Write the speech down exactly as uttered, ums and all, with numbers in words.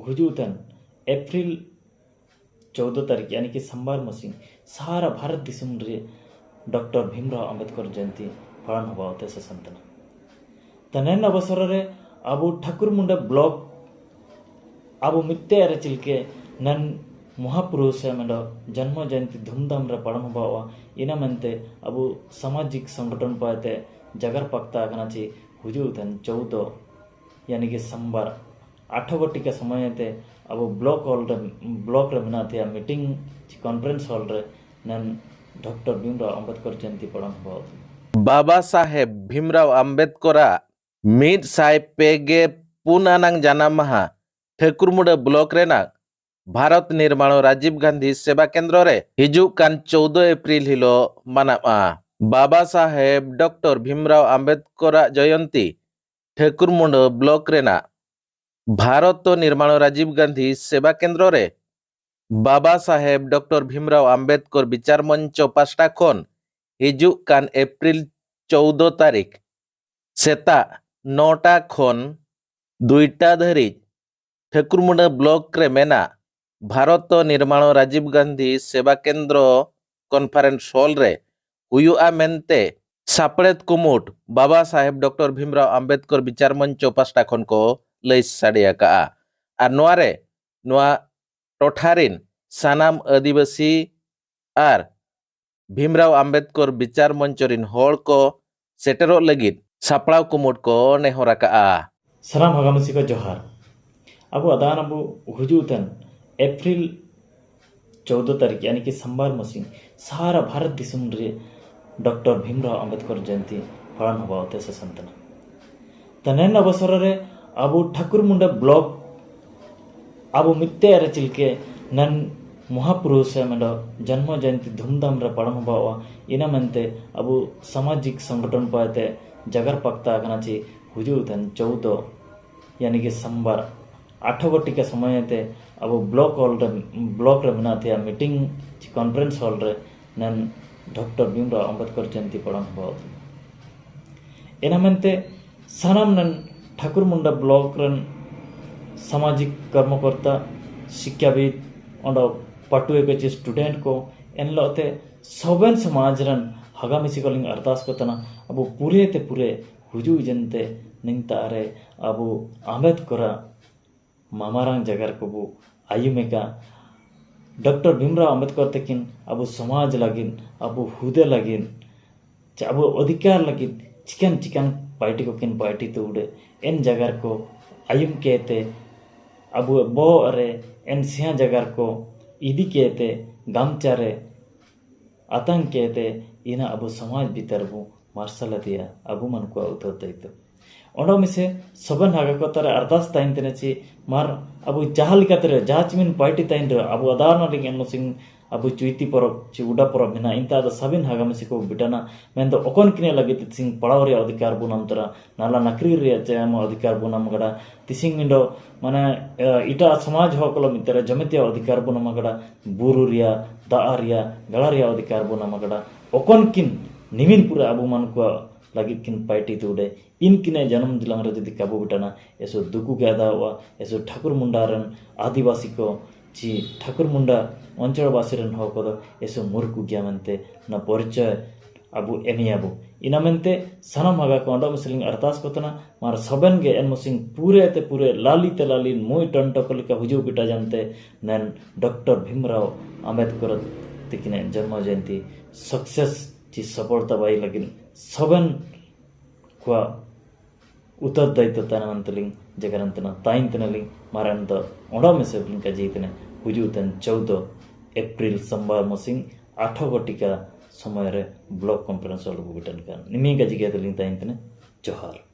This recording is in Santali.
ᱦᱤᱡᱩᱜ ᱛᱟᱦᱮᱱ ᱮᱯᱨᱤᱞ ᱪᱳᱫᱽᱫᱚ ᱛᱟᱹᱨᱤᱠᱷ, ᱭᱟᱱᱤ ᱠᱤ ᱥᱳᱢᱵᱟᱨ ᱢᱟᱹᱥᱤ, ᱥᱟᱨᱟ ᱵᱷᱟᱨᱚᱛ ᱫᱤᱥᱚᱢ ᱨᱮ ᱰᱚᱠᱴᱚᱨ ᱵᱷᱤᱢᱨᱟᱣ ᱟᱢᱵᱮᱫᱠᱚᱨ ᱡᱚᱭᱚᱱᱛᱤ ᱯᱟᱲᱟᱣ ᱦᱚᱵᱟᱣ ᱛᱮ ᱥᱟᱥᱟᱱ ᱛᱟᱦᱮᱱᱟ᱾ ᱛᱟᱦᱮᱱ ᱚᱵᱚᱥᱚᱨ ᱨᱮ ᱟᱵᱚ ᱴᱷᱟᱹᱠᱩᱨ ᱢᱩᱱᱰᱟ ᱵᱞᱚᱠ ᱟᱵᱚ ᱢᱤᱫᱴᱮᱡ ᱨᱮ ᱪᱤᱞᱠᱮ ᱱᱟᱱ ᱢᱚᱦᱟᱯᱩᱨᱩᱥ ᱮ ᱢᱮᱱᱫᱚ ᱡᱚᱱᱢᱚ ᱡᱚᱭᱚᱱᱛᱤ ᱫᱷᱩᱢᱫᱷᱟᱢ ᱨᱮ ᱯᱟᱲᱟᱣ ᱦᱚᱵᱟᱣᱟ᱾ ᱤᱱᱟ ᱢᱮᱱᱛᱮ ᱟᱵᱚ ᱥᱟᱢᱟᱡᱤᱠ ᱥᱚᱝᱜᱚᱴᱷᱚᱱ ᱯᱟᱭᱛᱮ ᱡᱟᱜᱟᱨ ᱯᱟᱠᱛᱟ ᱟᱠᱟᱱᱟ ᱪᱮ ᱦᱩᱡᱩᱜ ᱛᱟᱦᱮᱱ ᱪᱳᱫᱽᱫᱚ, ᱭᱟᱱᱤ ᱠᱤ ᱥᱳᱢᱵᱟᱨ ᱟᱴᱷᱚ ᱜᱷᱚᱴᱤᱠᱟ ᱥᱚᱢᱚᱭ ᱛᱮ ᱟᱵᱚ ᱵᱞᱚᱠ ᱦᱚᱞ ᱨᱮ, ᱵᱞᱚᱠ ᱨᱮ ᱢᱮᱱᱟᱜ ᱛᱮᱭᱟ ᱢᱤᱴᱤᱝ ᱪᱮ ᱠᱚᱱᱯᱷᱟᱨᱮᱱᱥ ᱦᱚᱞ ᱨᱮ ᱱᱟᱱ ᱰᱚᱠᱴᱚᱨ ᱵᱷᱤᱢᱨᱟᱣ ᱟᱢᱵᱮᱫᱠᱚᱨ ᱡᱚᱭᱚᱱᱛᱤ ᱯᱟᱲᱟᱣ ᱦᱚᱵᱟᱣ ᱛᱟᱦᱮᱱᱟ᱾ ᱵᱟᱵᱟ ᱥᱟᱦᱮᱵ ᱵᱷᱤᱢᱨᱟᱣ ᱟᱢᱵᱮᱫᱠᱚᱨᱟᱜ ᱢᱤᱫ ᱥᱟᱭ ᱯᱮ ᱜᱮ ᱯᱩᱱ ᱟᱱᱟᱝ ᱡᱟᱱᱟᱢ ᱢᱟᱦᱟ ᱴᱷᱟᱹᱠᱩᱨᱢᱩᱰᱟᱹ ᱵᱞᱚᱠ ᱨᱮᱱᱟᱜ ᱵᱷᱟᱨᱚᱛ ᱱᱤᱨᱢᱟᱬᱚ ᱨᱟᱡᱤᱵᱽ ᱜᱟᱱᱫᱷᱤ ᱥᱮᱵᱟ ᱠᱮᱱᱫᱨᱚ ᱨᱮ ᱦᱤᱡᱩᱜ ᱠᱟᱱ ᱪᱳᱫᱽᱫᱚ ᱮᱯᱨᱤᱞ ᱦᱤᱞᱳᱜ ᱢᱟᱱᱟᱣᱜᱼᱟ᱾ ᱵᱟᱵᱟ ᱥᱟᱦᱮᱵ ᱰᱚᱠᱴᱚᱨ ᱵᱷᱤᱢᱨᱟᱣ ᱟᱢᱵᱮᱫᱠᱚᱨᱟᱜ ᱡᱚᱭᱚᱱᱛᱤ ᱴᱷᱟᱹᱠᱩᱨᱢᱩᱰᱟᱹ ᱵᱞᱚᱠ ᱨᱮᱱᱟᱜ ᱵᱷᱟᱨᱚᱛ ᱱᱤᱨᱢᱟᱬᱚ ᱨᱟᱡᱤᱵᱽ ᱜᱟᱱᱫᱷᱤ ᱥᱮᱵᱟ ᱠᱮᱱᱫᱨᱚ ᱨᱮ ᱵᱟᱵᱟ ᱥᱟᱦᱮᱵ ᱰᱚᱠᱴᱚᱨ ᱵᱷᱤᱢᱨᱟᱣ ᱟᱢᱵᱮᱫᱠᱚᱨ ᱵᱤᱪᱟᱨ ᱢᱚᱧᱪᱚ ᱯᱟᱥᱴᱟ ᱠᱷᱚᱱ ᱦᱤᱡᱩᱜ ᱠᱟᱱ ᱮᱯᱨᱤᱞ ᱪᱳᱫᱽᱫᱚ ᱛᱟᱹᱨᱤᱠᱷ ᱥᱮᱛᱟᱜ ᱱᱚᱴᱟ ᱠᱷᱚᱱ ᱫᱩᱭᱴᱟ ᱫᱷᱟᱹᱨᱤᱡ ᱴᱷᱟᱹᱠᱩᱨᱢᱩᱰᱟᱹ ᱵᱞᱚᱠ ᱨᱮ ᱢᱮᱱᱟᱜ ᱵᱷᱟᱨᱚᱛ ᱱᱤᱨᱢᱟᱬᱚ ᱨᱟᱡᱤᱵᱽ ᱜᱟᱱᱫᱷᱤ ᱥᱮᱵᱟ ᱠᱮᱱᱫᱨᱚ ᱠᱚᱱᱯᱷᱟᱨᱮᱱᱥ ᱦᱚᱞ ᱨᱮ ᱦᱩᱭᱩᱜᱼᱟ ᱢᱮᱱᱛᱮ ᱥᱟᱯᱲᱮᱛ ᱠᱩᱢᱩᱴ ᱵᱟᱵᱟ ᱥᱟᱦᱮᱵ ᱰᱚᱠᱴᱚᱨ ᱵᱷᱤᱢᱨᱟᱣ ᱟᱢᱵᱮᱫᱠᱚᱨ ᱵᱤᱪᱟᱨ ᱢᱚᱧᱪᱚ ᱯᱟᱥᱴᱟ ᱠᱷᱚᱱ ᱠᱚ ᱞᱟᱹᱭ ᱥᱟᱰᱮ ᱟᱠᱟᱜᱼᱟ᱾ ᱟᱨ ᱱᱚᱣᱟ ᱨᱮ ᱱᱚᱣᱟ ᱴᱚᱴᱷᱟ ᱨᱤᱱ ᱥᱟᱱᱟᱢ ᱟᱹᱫᱤᱵᱟᱹᱥᱤ ᱟᱨ ᱵᱷᱤᱢᱨᱟᱣ ᱟᱢᱵᱮᱫᱠᱚᱨ ᱵᱤᱪᱟᱨ ᱢᱚᱧᱪᱚ ᱨᱤᱱ ᱦᱚᱲ ᱠᱚ ᱥᱮᱴᱮᱨᱚᱜ ᱞᱟᱹᱜᱤᱫ ᱥᱟᱯᱲᱟᱣ ᱠᱩᱢᱩᱴ ᱠᱚ ᱱᱮᱦᱚᱨ ᱟᱠᱟᱜᱼᱟ᱾ ᱥᱟᱱᱟᱢ ᱦᱟᱜᱟᱢᱤᱥᱤ ᱠᱚ ᱡᱚᱦᱟᱨ᱾ ᱟᱵᱚ ᱟᱫᱟᱱ ᱟᱵᱚ ᱦᱩᱡᱩᱜ ᱛᱟᱦᱮᱱ ᱮᱯᱨᱤᱞ ᱪᱳᱫᱽᱫᱚ ᱛᱟᱹᱨᱤᱠᱷ, ᱭᱟᱱᱤ ᱠᱤ ᱥᱳᱢᱵᱟᱨ ᱢᱟᱹᱥᱤ, ᱥᱟᱨᱟ ᱵᱷᱟᱨᱚᱛ ᱫᱤᱥᱚᱢ ᱨᱮ ᱰᱚᱠᱴᱚᱨ ᱵᱷᱤᱢᱨᱟᱣ ᱟᱢᱵᱮᱫᱠᱚᱨ ᱡᱚᱭᱚᱱᱛᱤ ᱯᱟᱲᱟᱣ ᱦᱚᱵᱟᱣ ᱛᱮ ᱥᱟᱥᱟᱱ ᱛᱟᱦᱮᱱᱟ᱾ ᱛᱟᱦᱮᱱ ᱚᱵᱚᱥᱚᱨ ᱨᱮ ᱟᱵᱚ ᱴᱷᱟᱹᱠᱩᱨ ᱢᱩᱱᱰᱟ ᱵᱞᱚᱠ ᱟᱵᱚ ᱢᱤᱫᱴᱮᱡ ᱨᱮ ᱪᱤᱞᱠᱮ ᱱᱟᱱ ᱢᱚᱦᱟᱯᱩᱨᱩᱥ ᱮ ᱢᱮᱱᱫᱚ ᱡᱚᱱᱢᱚ ᱡᱚᱭᱚᱱᱛᱤ ᱫᱷᱩᱢᱫᱷᱟᱢ ᱨᱮ ᱯᱟᱲᱟᱣ ᱦᱚᱵᱟᱣᱟ᱾ ᱤᱱᱟ ᱢᱮᱱᱛᱮ ᱟᱵᱚ ᱥᱟᱢᱟᱡᱤᱠ ᱥᱚᱝᱜᱚᱴᱷᱚᱱ ᱯᱟᱭᱛᱮ ᱡᱟᱜᱟᱨ ᱯᱟᱠᱛᱟ ᱟᱠᱟᱱᱟ ᱪᱮ ᱦᱩᱡᱩᱜ ᱛᱟᱦᱮᱱ ᱪᱳᱫᱽᱫᱚ, ᱭᱟᱱᱤ ᱠᱤ ᱥᱳᱢᱵᱟᱨ ᱟᱴᱷᱚ ᱜᱷᱚᱴᱤᱠᱟ ᱥᱚᱢᱚᱭ ᱛᱮ ᱟᱵᱚ ᱵᱞᱚᱠ ᱦᱚᱞ ᱨᱮ, ᱵᱞᱚᱠ ᱨᱮ ᱢᱮᱱᱟᱜ ᱛᱮᱭᱟ ᱢᱤᱴᱤᱝ ᱪᱮ ᱠᱚᱱᱯᱷᱟᱨᱮᱱᱥ ᱦᱚᱞ ᱨᱮ ᱱᱟᱱ ᱰᱚᱠᱴᱚᱨ ᱵᱷᱤᱢᱨᱟᱣ ᱟᱢᱵᱮᱫᱠᱚᱨ ᱡᱚᱭᱚᱱᱛᱤ ᱯᱟᱲᱟᱣ ᱦᱚᱵᱟᱣ ᱛᱟᱦᱮᱱᱟ᱾ ᱤᱱᱟ ᱢᱮᱱᱛᱮ ᱥᱟᱱᱟᱢ ᱱᱟᱱ ᱴᱷᱟᱹᱠᱩᱨ ᱢᱩᱱᱰᱟ ᱵᱞᱚᱠ ᱨᱮᱱ ᱥᱟᱢᱟᱡᱤᱠ ᱠᱚᱨᱢᱚᱠᱚᱨᱛᱟ, ᱥᱤᱠᱠᱷᱟᱵᱤᱫ, ᱚᱸᱰᱮ ᱯᱟᱹᱴᱷᱩᱣᱟᱹ ᱠᱚ ᱪᱮ student ᱠᱚ, ᱮᱱ ᱦᱤᱞᱳᱜ ᱛᱮ ᱥᱚᱵᱮᱱ ᱥᱚᱢᱟᱡᱽ ᱨᱮᱱ ᱦᱟᱜᱟ ᱢᱤᱥᱤ ᱠᱚᱞᱤᱧ ᱟᱨᱫᱟᱥ ᱠᱚ ᱛᱟᱦᱮᱱᱟ, ᱟᱵᱚ ᱯᱩᱨᱟᱹ ᱛᱮ ᱯᱩᱨᱟᱹ ᱦᱩᱡᱩᱜ ᱡᱮᱱᱛᱮ ᱱᱤᱝᱛᱟ ᱨᱮ ᱟᱵᱚ ᱟᱢᱵᱮᱫᱠᱚᱨᱟᱜ ᱢᱟᱢᱟᱨᱟᱝ ᱡᱟᱜᱟᱨ ᱠᱚᱵᱚ ᱟᱭᱩᱢᱮᱠᱟ᱾ ᱰᱚᱠᱴᱚᱨ ᱵᱷᱤᱢᱨᱟᱣ ᱟᱢᱵᱮᱫᱠᱚᱨ ᱛᱟᱹᱠᱤᱱ ᱟᱵᱚ ᱥᱚᱢᱟᱡᱽ ᱞᱟᱹᱜᱤᱫ, ᱟᱵᱚ ᱦᱩᱫᱟᱹ ᱞᱟᱹᱜᱤᱫ, ᱪᱮ ᱟᱵᱚ ᱚᱫᱷᱤᱠᱟᱨ ᱞᱟᱹᱜᱤᱫ ᱪᱤᱠᱟᱱ ᱪᱤᱠᱟᱱ ᱯᱟᱭᱴᱤ ᱠᱚᱠᱤᱱ ᱯᱟᱭᱴᱤ ᱛᱮ ᱩᱰᱟᱹ ᱮᱱ ᱡᱟᱜᱟᱨ ᱠᱚ ᱟᱭᱩᱢ ᱠᱮᱛᱮ ᱟᱵᱚ ᱵᱚᱦᱚᱜ ᱨᱮ ᱮᱱ ᱥᱤᱭᱟ ᱡᱟᱜᱟᱨ ᱠᱚ ᱤᱫᱤ ᱠᱮᱛᱮ ᱜᱟᱢᱪᱟ ᱨᱮ ᱟᱛᱟᱝ ᱠᱮᱛᱮ ᱤᱱᱟ ᱟᱵᱚ ᱥᱚᱢᱟᱡᱽ ᱵᱷᱤᱛᱟᱹᱨ ᱵᱚ ᱢᱟᱨᱥᱟᱞ ᱟᱫᱮᱭᱟ ᱟᱵᱚ ᱢᱟᱱ ᱠᱚᱣᱟᱜ ᱩᱛᱟᱹᱨ ᱫᱟᱭᱤᱛᱛᱚ᱾ ᱚᱸᱰᱮ ᱢᱤᱥᱮ ᱥᱚᱵᱮᱱ ᱦᱟᱜᱟ ᱠᱚ ᱛᱟᱨᱮ ᱟᱨᱫᱟᱥ ᱛᱟᱦᱮᱱ ᱛᱮᱱᱟ ᱪᱮ ᱢᱟᱨ ᱟᱵᱚ ᱡᱟᱦᱟᱸ ᱞᱮᱠᱟ ᱛᱮᱨᱮ ᱡᱟᱦᱟᱸ ᱪᱤᱢᱤᱱ ᱯᱟᱭᱴᱤ ᱛᱟᱦᱮᱱ ᱨᱮ ᱟᱵᱚ ᱟᱫᱟᱨ ᱱᱟᱞᱤᱝ ᱮᱱ ᱢᱚᱥᱤᱝ ᱟᱵᱚ ᱪᱩᱭᱛᱤ ᱯᱚᱨᱚᱵᱽ ᱪᱮ ᱩᱰᱟ ᱯᱚᱨᱚᱵᱽ ᱢᱮᱱᱟᱜᱼᱟ᱾ ᱤᱱᱛᱟ ᱟᱫᱚ ᱥᱟᱵᱤᱱ ᱦᱟᱜᱟ ᱢᱤᱥᱮ ᱠᱚ ᱵᱤᱴᱟᱱᱟ ᱢᱮᱱᱫᱚ ᱚᱠᱚᱱ ᱠᱤᱱᱮ ᱞᱟᱹᱜᱤᱫ ᱛᱮ ᱛᱤᱥᱤᱝ ᱯᱟᱲᱟᱣ ᱨᱮᱭᱟᱜ ᱚᱫᱷᱤᱠᱟᱨ ᱵᱚᱱ ᱟᱢ ᱛᱟᱨᱟ, ᱱᱟᱞᱟ ᱱᱟᱠᱨᱤ ᱨᱮᱭᱟᱜ ᱪᱮ ᱟᱢ ᱚᱫᱷᱤᱠᱟᱨ ᱵᱚᱱ ᱟᱢ ᱜᱟᱰᱟ, ᱛᱤᱥᱤᱝ ᱢᱤᱸᱰᱚ ᱢᱟᱱᱮ ᱮ, ᱮᱴᱟᱜ ᱥᱚᱢᱟᱡᱽ ᱦᱚᱸ ᱠᱚᱞᱚᱢ ᱤᱛᱟᱹᱨᱮ ᱡᱚᱢᱤᱛᱤᱭᱟᱜ ᱚᱫᱷᱤᱠᱟᱨ ᱵᱚᱱ ᱟᱢ ᱜᱟᱰᱟ, ᱵᱩᱨᱩ ᱨᱮᱭᱟᱜ, ᱫᱟᱜ ᱨᱮᱭᱟᱜ, ᱜᱟᱲᱟ ᱨᱮᱭᱟᱜ ᱚᱫᱷᱤᱠᱟᱨ ᱵᱚᱱ ᱟᱢ ᱜᱟᱰᱟ᱾ ᱚᱠᱚᱱ ᱠᱤᱱ ᱱᱤᱢᱤᱱ ᱯᱩᱨᱟᱹ ᱟᱵᱚ ᱢᱟᱱ ᱠᱚᱣᱟᱜ ᱞᱟᱹᱜᱤᱫ ᱠᱤᱱ ᱯᱟᱭᱴᱤ ᱛᱩᱰᱮ, ᱤᱱᱠᱤᱱᱮ ᱡᱟᱱᱟᱢ ᱡᱤᱞᱟᱝ ᱨᱮ ᱡᱩᱫᱤ ᱠᱟᱵᱩ ᱵᱤᱴᱟᱱᱟ, ᱮᱥᱚ ᱫᱩᱠᱩ ᱜᱮ ᱟᱫᱟᱣᱚᱜᱼᱟ, ᱮᱥᱚ ᱴᱷᱟᱠᱩᱨ ᱢᱩᱱᱰᱟ ᱨᱮᱱ ᱟᱹᱫᱤᱵᱟᱹᱥᱤ ᱠᱚ ᱪᱤ ᱴᱷᱟᱠᱩᱨ ᱢᱩᱱᱰᱟ ᱚᱧᱪᱚᱞ ᱵᱟᱥᱤ ᱨᱮᱱ ᱦᱚᱲ ᱠᱚᱫᱚ ᱮᱥᱚ ᱢᱩᱨᱠᱩ ᱜᱮᱭᱟ ᱢᱮᱱᱛᱮ ᱚᱱᱟ ᱯᱚᱨᱤᱪᱚᱭ ᱟᱵᱚ ᱮᱢᱮᱭᱟᱵᱚ᱾ ᱤᱱᱟ ᱢᱮᱱᱛᱮ ᱥᱟᱱᱟᱢ ᱦᱟᱜᱟ ᱠᱚ ᱚᱸᱰᱚ ᱢᱤᱥᱤᱞᱤᱝ ᱟᱨᱫᱟᱥ ᱠᱚ ᱛᱟᱦᱮᱱᱟ, ᱢᱟᱨ ᱥᱚᱵᱮᱱ ᱜᱮ ᱮᱱ ᱢᱚᱥᱤᱝ ᱯᱩᱨᱟᱹ ᱛᱮ ᱯᱩᱨᱟᱹ ᱞᱟᱞᱤ ᱛᱮ ᱞᱟᱞᱤ ᱢᱩᱭ ᱴᱚᱱᱴᱚ ᱠᱚ ᱞᱮᱠᱟ ᱦᱩᱡᱩᱜ ᱵᱤᱴᱟ ᱡᱟᱱᱛᱮ ᱱᱮᱱ ᱰᱚᱠᱴᱚᱨ ᱵᱷᱤᱢᱨᱟᱣ ᱟᱢᱵᱮᱫᱠᱚᱨ ᱛᱤᱠᱤᱱᱟᱜ ᱡᱚᱱᱢᱚ ᱡᱚᱭᱚᱱᱛᱤ success ᱪᱤ ᱥᱚᱯᱷᱚᱞᱛᱟ ᱵᱟᱭ ᱞᱟᱹᱜᱤᱫ ᱥᱚᱵᱮᱱ ᱠᱚᱣᱟᱜ ᱩᱛᱟᱹᱨ ᱫᱟᱭᱤᱛᱛᱚ ᱛᱟᱦᱮᱱᱟ ᱢᱮᱱᱛᱮᱞᱤᱧ ᱡᱟᱜᱟᱨᱟᱱ ᱛᱟᱦᱮᱱᱟ, ᱛᱟᱭᱤᱱ ᱛᱟᱦᱮᱱᱟᱞᱤᱧ, ᱢᱟᱨᱟᱝ ᱫᱚ ᱚᱸᱰᱚ ᱢᱮᱥᱮ ᱵᱚᱞᱤᱧ ᱠᱟᱡᱮ ᱛᱟᱦᱮᱱᱟ᱾ ᱦᱩᱡᱩᱜ ᱛᱟᱦᱮᱱ ᱪᱳᱫᱚ ᱮᱯᱨᱤᱞ ᱥᱳᱢᱵᱟᱨ ᱢᱚᱥᱤᱝ ᱟᱴᱷᱚ ᱜᱷᱚᱴᱤᱠᱟ ᱥᱚᱢᱚᱭ ᱨᱮ block conference ᱦᱚᱞ ᱨᱮᱵᱚ ᱵᱤᱴᱟᱹᱱ ᱠᱟᱱ᱾ ᱱᱤᱢᱤ ᱠᱟᱡᱮ ᱜᱮ ᱛᱟᱦᱮᱱᱟ᱾ ᱡᱚᱦᱟᱨ᱾